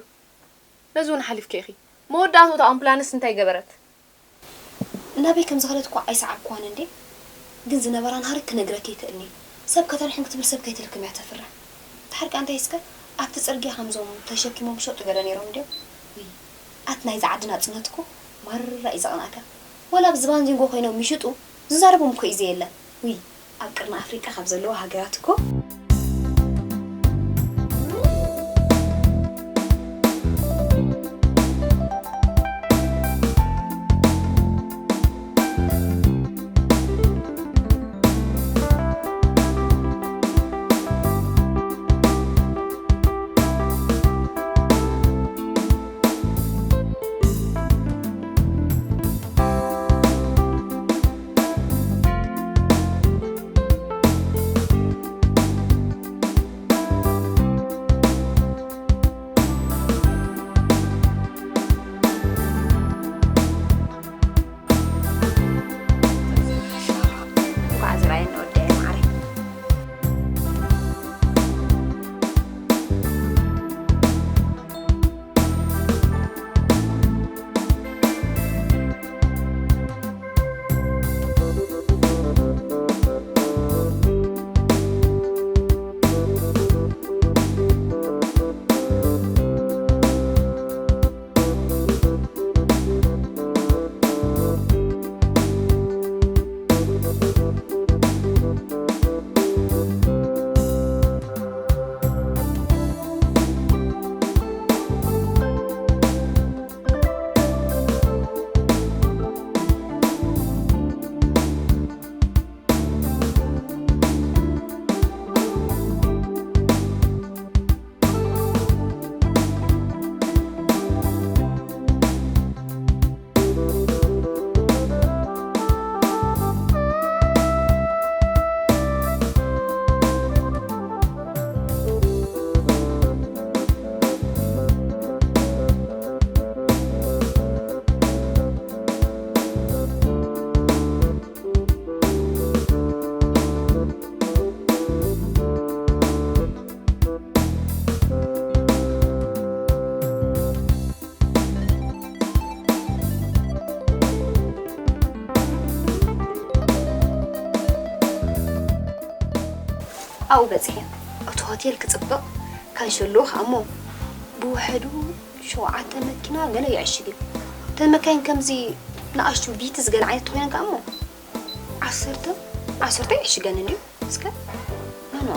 ነዚ እውን ሓሊፍኪ ኢኺ። መወዳእትኡ እታ ኣምቡላንስ እንታይ ገበረት? ናበይ ከም ዝኸደት እኳ ኣይሰዓብክዋን እንዴ። ግን ዝነበራ ናህሪ ክነግረኪ ኣይክእልን እየ። ሰብ ከተድሕን ክትብል ሰብ ከይትልክም እያ ተፍርሕ። ድሓር ከኣ እንታይ እስከ ኣብቲ ጽርግያ ከምዞም ተሸኪሞም ይሸጡ ገለ ነይሮም እንድዮም። ውይ፣ ኣቲ ናይዛ ዓድና ጽነት እኮ ማራ እዩ ዘቕንኣካ። ወላ ኣብዚ ባንዚንጎ ኮይኖም ይሽጡ፣ ዝዛረቦም እኮ እዩ ዘየለ። ውይ፣ ኣብ ቅርኒ ኣፍሪቃ ካብ ዘለዋ ሃገራት እኮ። በፂሐ ኣብቲ ሆቴል ክፅበቕ ካንሸሎ ከኣሞ ብውሕዱ ሸውዓተ መኪና ገለ ይዕሽግ እዩ። እተን መካይን ከምዚ ንኣሽቱ ቢትስ ገለ ዓይነት ተኾይነን ከኣሞ ዓሰርተ ዓሰርተ ይዕሽገን እንድዩ። እስከ ኖ ኖ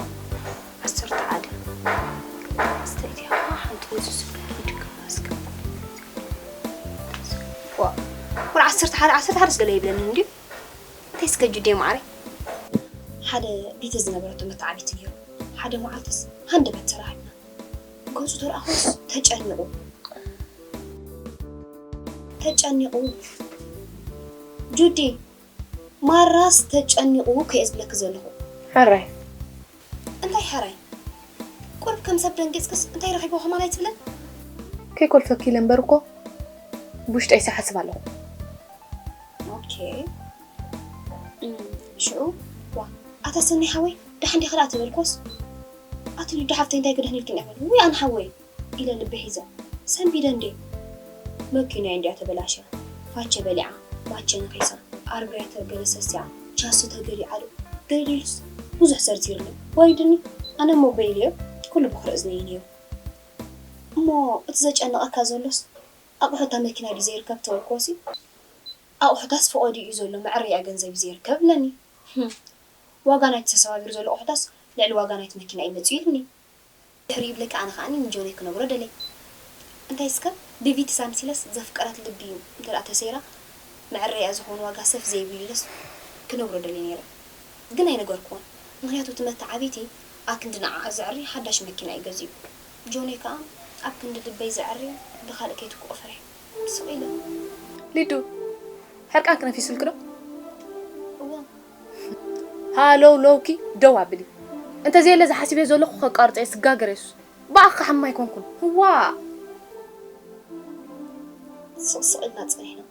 ዓሰርተ ሓደ ስተይቲ ሓንቲ ንስስ ድካ እስከ ዋ ወላ ዓሰርተ ሓደ ዓሰርተ ሓደ ስገለ ይብለኒ እንድዩ። እንታይ እስከ ጁዴ ማዕረ ሓደ ቤተ ዝነበረቶ መተዓቢቲ ነይሩ። ሓደ መዓልትስ ሃንደበት ተራኺብና። ገጹ ተረኣኹስ ተጨኒቑ ተጨኒቑ ጁዲ ማራስ ተጨኒቑ ከየ ዝብለኪ ዘለኹ። ሕራይ እንታይ ሕራይ? ቁርብ ከም ሰብ ደንጊጽክስ እንታይ ረኺቦ ከማን ኣይትብለን? ከይኮልፈኪ ኢለ እምበር እኮ ብውሽጠይሲ ሓስብ ኣለኹ። ኦኬ። እም፣ ሽዑ ዋ ኣታ ሰኒ ሓወይ ደሓን ዲኺ ደኣ ተበልኮስ ኣቲ ሊዱ ሓፍተይ እንታይ ክድሕን ኢልኪ ንዕበል ውይ ኣነ ሓወይ ኢለ ልቢ ሒዘ ሰንቢደ እንዴ መኪናይ እንድያ ተበላሽያ ፋቸ በሊዓ ማቸ ነኺሳ ኣርብሬተር ገለ ሰሲዓ ቻሱ ተገሊዓሉ ገሊሉስ ብዙሕ ዘርዚርኒ ዋይ ድኒ ኣነ ሞበይል እዮ ኩሉ ብኽሪ እዝነይ ነይሩ እሞ እቲ ዘጨንቐካ ዘሎስ ኣቑሑት እታ መኪና ድዩ ዘይርከብ ተበልክዎሲ ኣቑሑታስ ፈቐዱ እዩ ዘሎ መዐረያ ገንዘብ እዩ ዘይርከብ ብለኒ ህም ዋጋ ናይቲ ተሰባቢሩ ዘሎ ኣቑሑታስ ልዕሊ ዋጋ ናይቲ መኪና እዩ መፂኡ ኢሉኒ ድሕሪኡ ይብለኪ ኣነ ከዓኒ ንጆነይ ክነግሮ ደለየ እንታይ እስከ ብቪትስ ኣምሲለስ ዘፍቀረት ልቢ እንተ ደኣ ተሰይራ መዐረያ ዝኾን ዋጋ ሰፍ ዘይብሉ ኢለስ ክነግሮ ደልየ ነይረ ግን ኣይነገርክዎን ምኽንያቱ እቲ መተዓብይቲ ኣክንዲ ንዓኣ ዘዐሪ ሓዳሽ መኪና እዩ ገዚኡ ጆነይ ከኣ ኣብ ክንዲ ልበይ ዘዐሪ ብኻልእ ከይትክኦ ፈሪሐ ስቕ ኢለ ሊዱ ሕርቃንኪ ነፊሱልኪ ዶ? እዋ ሃለው ለውኪ ደው ኣብሊ እንተዘየለ ዝሓስብዮ ዘለኹ ከቃርፀ ስጋገር የሱስ ብኣኻ ሓማ ኣይኮንኩን ዋእ ስቕስቕ ኢልና ጸኒሕና።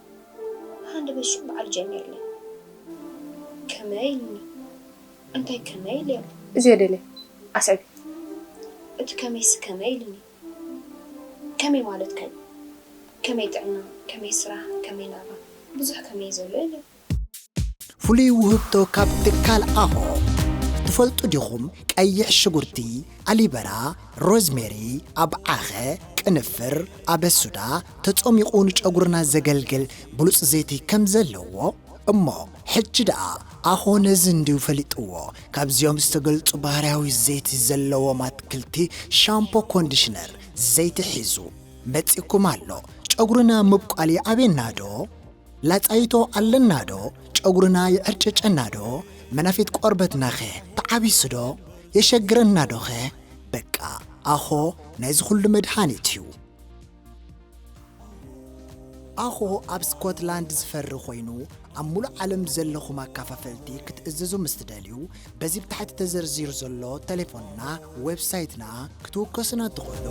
ሃንደበት ሽዑ በዓል ጀሚርለይ። ከመይ ኢልኒ? እንታይ ከመይ ኢለዮ? እዚ እየ ደልየ። ኣስዕቢ። እቲ ከመይሲ ከመይ ኢልኒ? ከመይ ማለት ከመይ? ከመይ ጥዕና፣ ከመይ ስራሕ፣ ከመይ ናብራ፣ ብዙሕ ከመይ ዘሎ ኢለዮ። ፍሉይ ውህብቶ ካብ ትካል ኣሆ። ትፈልጡ ዲኹም? ቀይሕ ሽጉርቲ፣ ኣሊበራ፣ ሮዝሜሪ፣ ኣብዓኸ፣ ቅንፍር፣ ኣበሱዳ ተጸሚቑ ንጨጉርና ዘገልግል ብሉጽ ዘይቲ ከም ዘለዎ እሞ ሕጂ ደኣ ኣሆ ነዚ እንድዩ ፈሊጥዎ። ካብዚኦም ዝተገልጹ ባህርያዊ ዘይቲ ዘለዎም ኣትክልቲ ሻምፖ ኮንዲሽነር ዘይቲ ሒዙ መጺእኩም ኣሎ። ጨጉርና ምብቋል ይኣብየና ዶ? ላጻይቶ ኣለና ዶ? ጨጉርና ይዕርጨጨና ዶ? መናፊት ቆርበትናኸ ተዓቢሱ ዶ? የሸግረና ዶኸ? በቃ ኣኾ ናይዚ ኩሉ መድሃኒት እዩ። ኣኾ ኣብ ስኮትላንድ ዝፈሪ ኮይኑ ኣብ ሙሉእ ዓለም ዘለኹም ኣካፋፈልቲ ክትእዝዙ ምስ ትደልዩ በዚ ብታሕቲ ተዘርዚሩ ዘሎ ተሌፎንና ዌብሳይትና ክትውከሱና ትኽእሉ።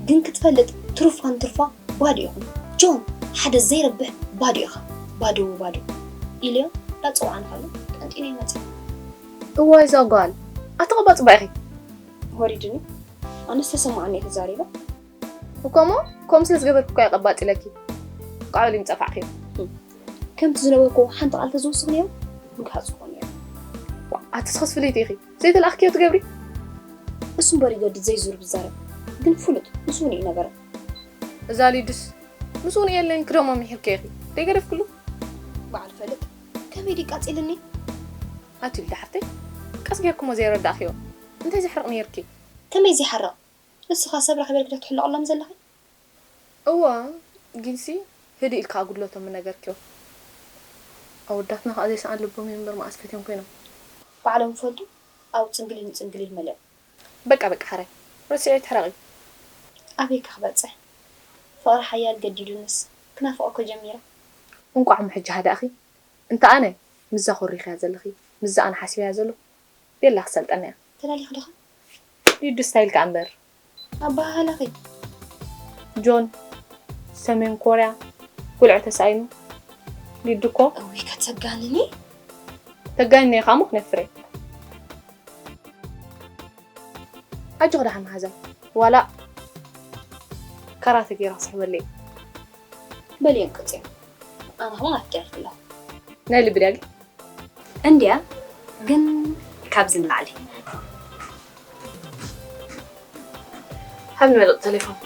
ግን ክትፈልጥ ትሩፋን ትርፋ ባዶ ኢኹም ጆን ሓደ ዘይረብሕ ባዶ ኢኻ ባዶ ባዶ ኢልዮ ዳፀውዓኒ ከሎ ጠንጢነ ይመፅእ እዋይ እዛ ጓል ኣቲ ቀባፅባ ኢኺ ወሪድኒ ኣነስ ተሰማዓኒ እየ ተዛሪበ እኮ እሞ ከምኡ ስለ ዝገበርኩ እኮ እየ ቀባፂለኪ ቃዕሉ ይምፀፋዕክዮ ከምቲ ዝነበርኩ ሓንቲ ቃል ተዝወስኽ ነይሩ ምግሃፅ እኮ ነይሩ ኣቲ ስኸስ ፍልይቲ ኢኺ ዘይተላእኽክዮ ትገብሪ እሱ እምበር ይገድድ ዘይዙር ብዛረብ ግን ፍሉጥ ምስ ውንኡ ይነበረ እዛ ሊዱስ ምስ ውንኡ የለን ክደሞ ምሒርክዮ ኢኺ ደይገደፍክሉ በዓል ፈልጥ ከመይ ድዩ ቃፂልኒ ኣቲ ሊዱ ሓፍተይ ቀስ ጌርኩሞ ዘይረዳእኽዮ እንታይ ዘሕርቕ ነይርኪ ከመይ ዘይሓርቕ ንስኻ ሰብ ረኺበልኪ ዶ ትሕለቕሎም ዘለኺ እዋ ጊንሲ ህድእ ኢልካ ኣጉድለቶም ምነገርክዮ ኣወዳትና ከኣ ዘይሰኣን ልቦም እዮም እምበር መኣስ ፈትዮም ኮይኖም ባዕሎም ይፈልጡ ኣብ ጽንግሊል ንጽንግሊል መሊኦም በቃ በቃ ሕራይ ረሲዐ ትሕረቒ ኣበይ ከ ክበጽሕ ፍቕሪ ሓያል ገዲዱንስ ክናፍቐኮ ጀሚረ እንቋዕ እሞ ሕጂ ሃዳእኺ እንተ ኣነ ምስዛ ኮሪኽያ ዘለኺ ምስዛ ኣነ ሓሲበያ ዘለኹ ቤላ ክሰልጠና እያ። ተላሊኺ ዲኺ? ሊዱ ስታይል ከኣ እምበር። ኣበሃህላኺ። ጆን ሰሜን ኮርያ ጉልዒ ተሳኢኑ። ሊዱ እኮ። እውይ ከተጋንኒ። ተጋንነ ኢኻ እሞ ክነፍር እየ። ኣጆኺ ደሓን መሓዛ። ዋላ ካራተ ጌራ ክስሕበለይ። በልየን ቅጽዮ። ኣነ ኸማን ኣፍቂረኪ ኣለኹ። ናይ ልቢ ድያ ግን? እንድያ፣ ግን ካብዚ ንላዕሊ። ሃብኒ መልእኽቲ ቴሌፎን።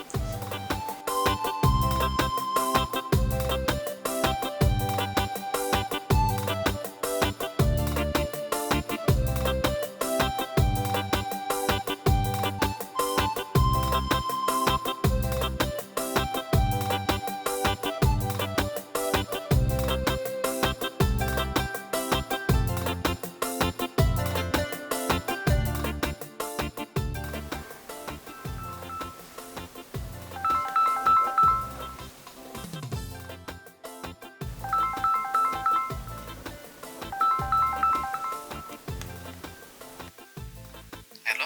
ሄሎ።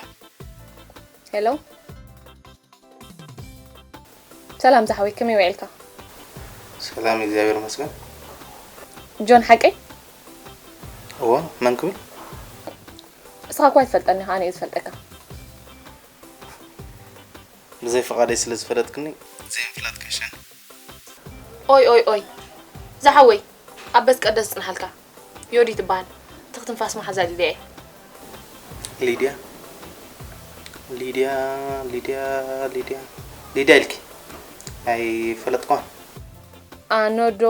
ሄሎ። ሰላም ዝሓወይ፣ ከመይ ውዒልካ? ሰላም፣ እግዚኣብሔር ይመስገን። ጆን ሓቀይ? እወ፣ መን ክብል? እስኻ እኳ ኣይትፈልጠኒ፣ ኣነ እየ ዝፈልጠካ። ብዘይ ፍቓደይ ስለ ዝፈለጥክኒ፣ ዘይምፍላጥ ከሸኒ። ኦይ፣ ኦይ፣ ኦይ። ዝሓወይ፣ ኣብ ቤት ቀደስ ጽንሓልካ። ዮዲ ትበሃል። ትኽ ትንፋስ መሓዛ ሊድያ እየ። ሊድያ? ሊድያ፣ ሊድያ፣ ሊድያ። ሊድያ ኢልኪ? ኣይፈለጥኳን። ኣነዶ?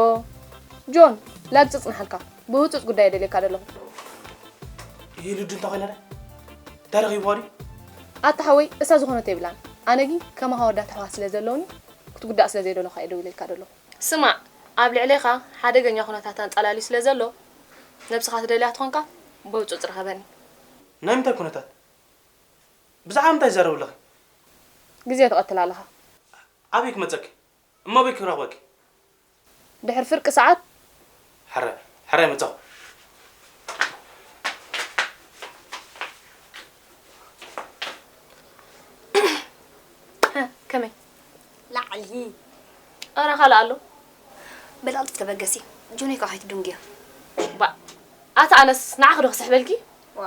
ጆን፣ ላግጺ ጽንሓልካ። ብህጹጽ ጉዳይ ደልየካ ደለኹ። ይህ ልዱ እንታይ ኮይና? እንታይ ረኺብዋ ድዩ? ኣታ ሓወይ፣ እሳ ዝኾነት የብላን። ኣነ ግን ከማኻ ወዳት ኣሕዋት ስለ ዘለውኒ፣ ክትጉዳእ ስለ ዘይደለኹ እየ ደው ኢለልካ ደለኹ። ስማዕ፣ ኣብ ልዕሌኻ ሓደገኛ ኩነታት ኣንጻላልዩ ስለ ዘሎ፣ ነብስኻ ትደልያ ትኾንካ፣ ብህጹጽ ርኸበኒ። ናይ ምንታይ ኩነታት? ብዛዕባ ምንታይ ትዛረቢ ኣለኺ? ግዜ ትቐትል ኣለኻ። ኣበይ ክመጸኪ? እሞ ኣበይ ክረኽበኪ? ድሕሪ ፍርቂ ሰዓት። ሕራይ፣ ሕራይ መጻኹ። ከመይ? ላዕሊ። ኣረ ካልእ ኣሎ? በል ኣልጽ ተበገሲ። ጆኖይ ከኣ ከይትድንጉዮ። ባ-፣ ኣታ ኣነስ ንዓኺ ዶ ክስሕበልኪ? ዋ፣